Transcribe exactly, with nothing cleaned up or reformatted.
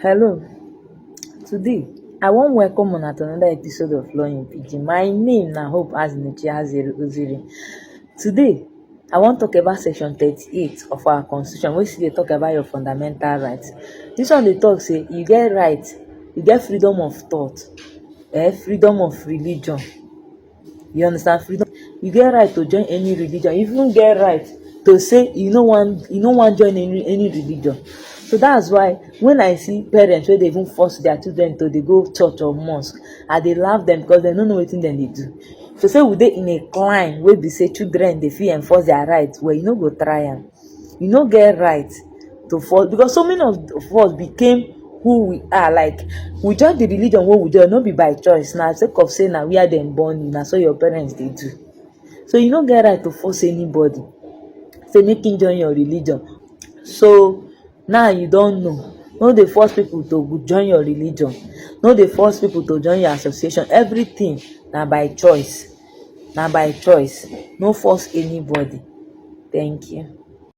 Hello. Today, I wan welcome una to another episode of Law in Pidgin. My name na Hope Azinuchi Azere Oziri. Today, I wan talk about section thirty-eight of our constitution, wey still dey talk about your fundamental rights. This one dey talk say you get right, you get freedom of thought, eh, freedom of religion. You understand? Freedom. You get right to join any religion. You even get right to say you no wan, you no wan join any, any religion. So that's why when I see parents wey dey even force their children to dey go church or mosque, I dey laugh them because they no know wetin dem dey do. So say we dey in a clime wey be say children dey fit enforce their rights, well, you no go try am. You no get right to force, because so many of us became who we are. Like, we join the religion wey we join, no be by choice. Na sake of say na where dem born you, na so your parents dey do. So you no get right to force anybody say make him join your religion. So now you don know. No dey force people to go join your religion. No dey force people to join your association. Everything na by choice. Na by choice. No force anybody. Thank you.